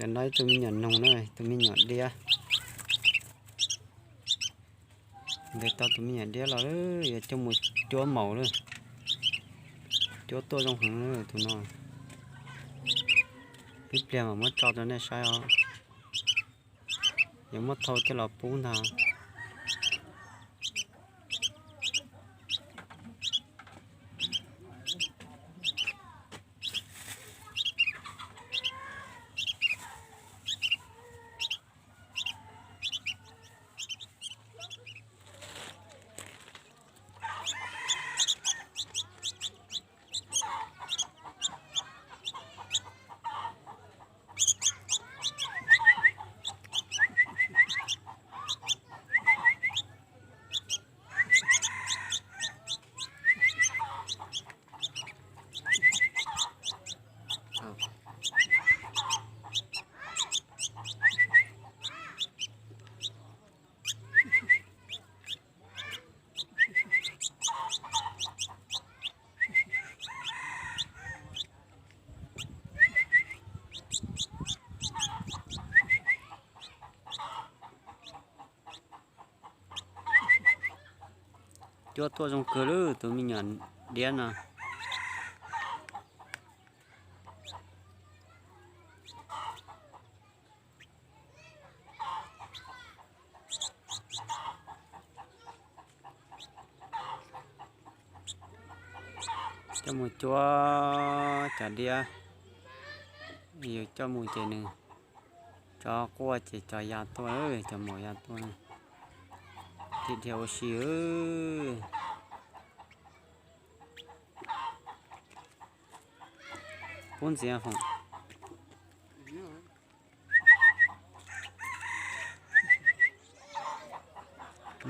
Ntawm no ib tug me nyuam noog na, tus me nyuam diab. Ntes tau tus me nyuam diab los yuav coj mus cuab maum lawm. Cuab tuaj zoo heev lawm tus no. Ib pliag mam muab tso rau nej saib os. Yuav muab thau coj los pub ntag. Cuab tuaj zoo kawg lawm tus me nyuam diab no. Coj mus cuab cov diab, yus coj mus ces nws tso quaj ces cov ya tuaj, cov maum ya tuaj. Dhia dhia ua si. Pub ntxiv foom.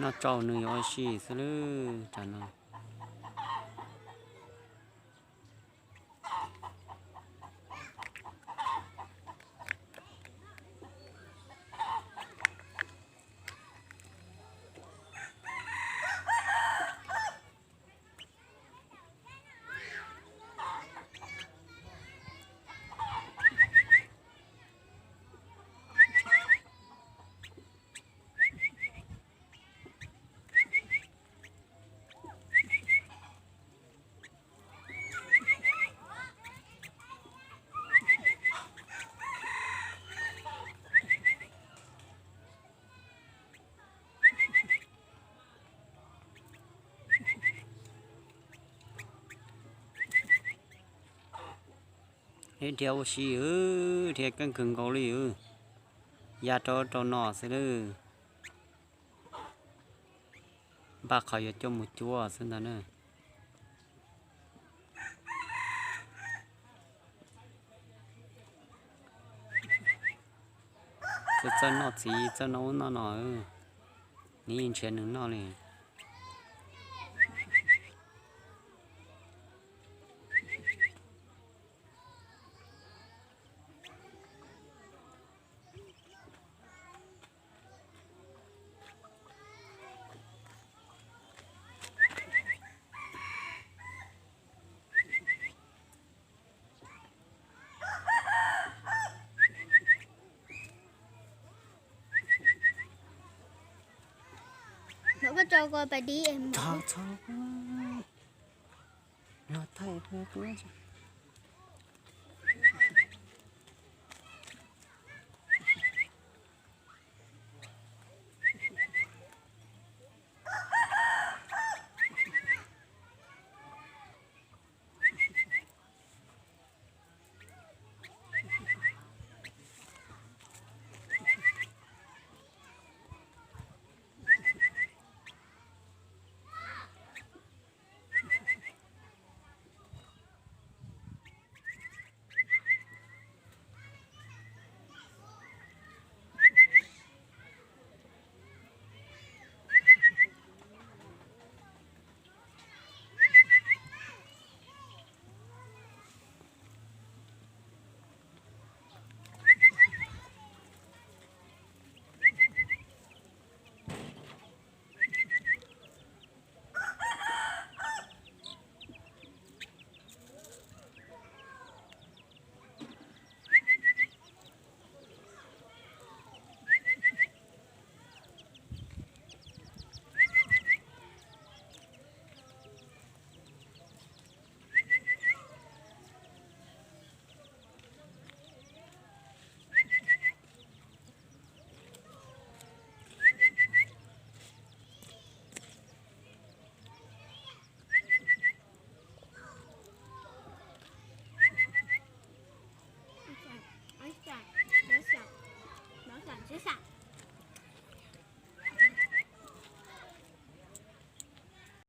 Noj tsau nws yuav ua si xwb lawm tsam no. Dhia ua si, dhia keej kawg nkaus li, ya rau rau no xwb lawm. Npaj qhov yuav coj mus cuab xwb ntag na. Txawj noj txiv txawj noj ub noj no, nws yeej nrhiav nws noj li. Mama, koj tso ko pas dib. Txhob, txhob. Los thaij kuv.